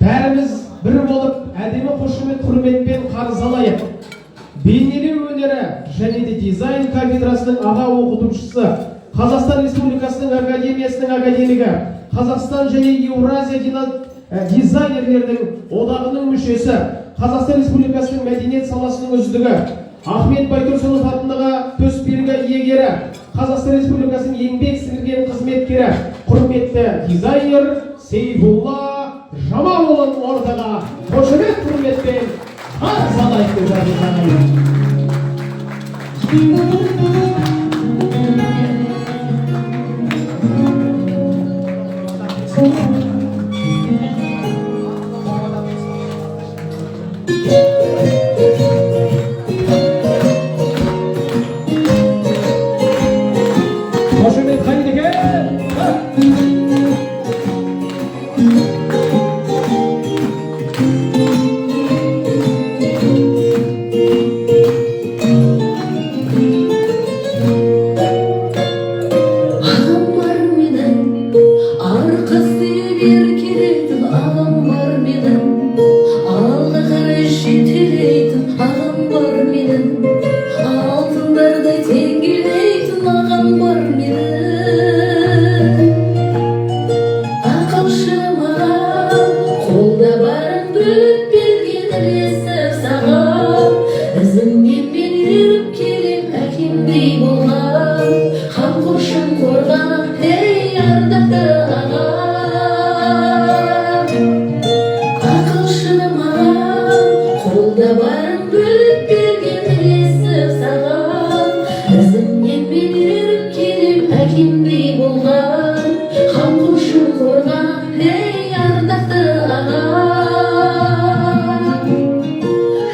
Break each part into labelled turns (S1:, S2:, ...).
S1: Бәріміз бір болып, әдемі қошемет, құрметпен қарсы алайық. Бейнелеу өнері және де дизайн кафедрасының аға оқытушысы, Қазақстан Республикасының академиясының академигі, Қазақстан және Еуразия дизайнерлердің одағының мүшесі, Қазақстан Республикасының мәдениет саласының үздігі, Ахмет Байтұрсынов атындағы төсбелгі иегері, Қазақстан Республикасының еңбек сіңірген қызметкері, құрметті дизайнер Сейфулла Жамалұлын ортаға қошемет, құрметпен қарсы алайық деп жатырмыз, ағайын. Қошемет қайда екен?
S2: Ағам бар менің, арқа сүйеп еркелейтін ағам бар менің, алға қарай жетелейтін ағам бар менің, алтындардай теңгелейтін ағам бар менің. Ақылшым ағам, қолда барын бөліп берген, ілесіп саған. Ізіңнен мен еріп келем, әкемдей болған, қамқоршым, қорған, ей, ардақты ағам. Ақылшым ағам, қолда барын бөліп берген, ілесіп саған. Ізіңнен мен еріп келем, әкемдей болған, қамқоршым, қорған, ей, ардақты ағам.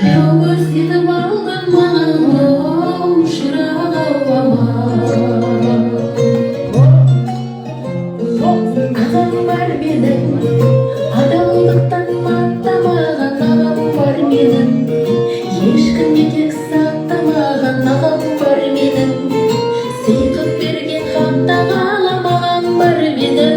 S2: Жол көрсетіп алдың маған, оу, шырақ аман. Ағам бар менің, адалдықтан аттамаған ағам бар менің, ешкімге кек сақтамаған ағам бар менің, сыйқып берген хақ тағалам ағам бар менің.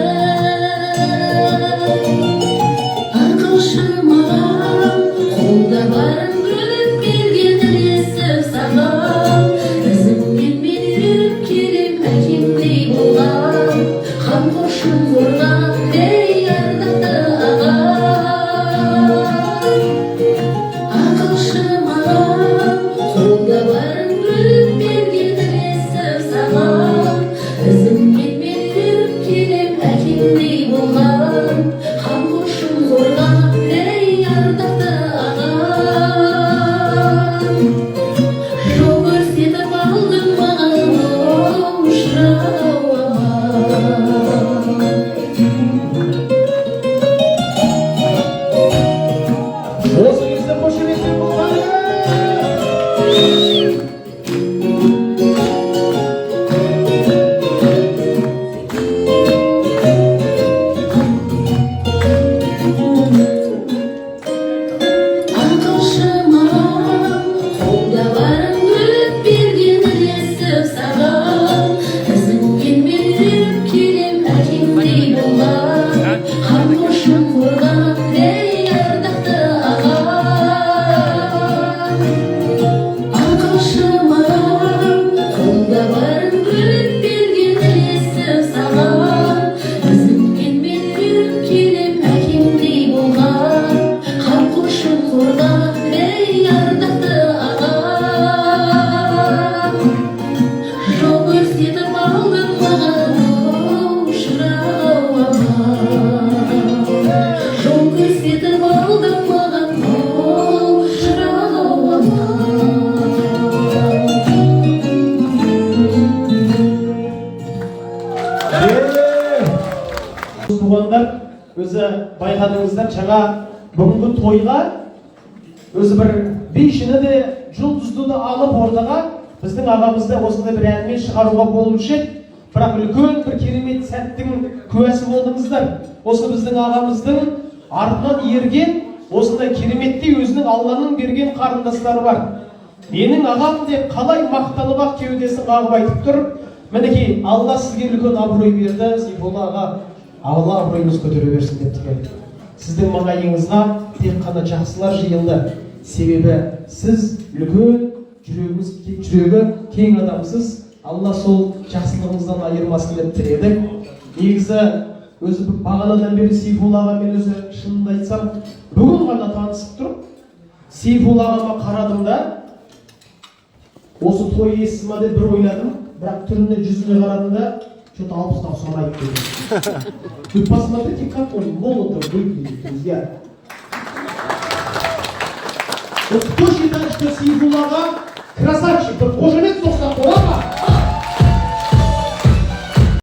S2: Ақылшым ағам, қолда барын бөліп берген, ілесіп саған. Ізіңнен мен еріп келем, әкемдей болған, қамқоршым, қорған, ей, ардақты ағам. Ақылшым ағам, қолда барын бөліп берген, ілесіп саған. Ізіңнен мен еріп келем, әкемдей болған, қамқоршым, қорған, ей, ардақты ағам. Жол көрсетіп алдың маған, оу, шырақ аман.
S1: Осы кезде қошеметпен болғаны.
S2: Ақылшым ағам, қолда барын бөліп берген, ілесіп саған. Ізіңнен мен еріп келем, әкемдей болған, қамқоршым, қорған, ей, ардақты ағам. Ақылшым ағам, қолда барын бөліп берген, ілесіп саған. Ізіңнен мен еріп келем, әкемдей болған, қамқоршым, қорған, ей, ардақты ағам. Жол көрсетіп алдың маған, оу, шырақ аман. Жол көрсетіп алдың маған, оу, шырақ аман.
S1: Туғандар, өзі байқадыңыздар, жаңа бүгінгі тойға өзі бір бишіні де, жұлдызды да алып ортаға біздің ағамызды осындай бір әнмен шығаруға болушы еді. Бірақ үлкен бір керемет сәттің куәсі болдыңыздар. Осы біздің ағамыздың артынан ерген осындай кереметтей өзінің Алланың берген қарындастары бар. Менің ағам деп қалай мақтанып, ақ кеудесін қағып айтып тұр. Мінекей, Алла сізге үлкен абырой берді, Сейфолла аға. Алла абыройыңызды көтере берсін деп тілеймін. Сіздің маңайыңызға тек қана жақсылар жиылды, себебі сіз үлкен жүрегіңіз, жүрегі кең адамсыз. Алла сол жақсылығыңыздан айырмасын деп тіледік. Негізі өзі бағанадан бері Сейфулла ағамен, өзі шынымды айтсам, бүгін ғана танысып тұрып, Сейфулла ағама қарадым да, осы той иесі ма деп бір ойладым. Бірақ түріне, жүзіне қарадым да, че-то 60-қа ұқсамайды дедім. Вы посмотрите, как он молодо выглядит, друзья. Вот кто считает, что Сейфулла аға красавчик, бір қошемет.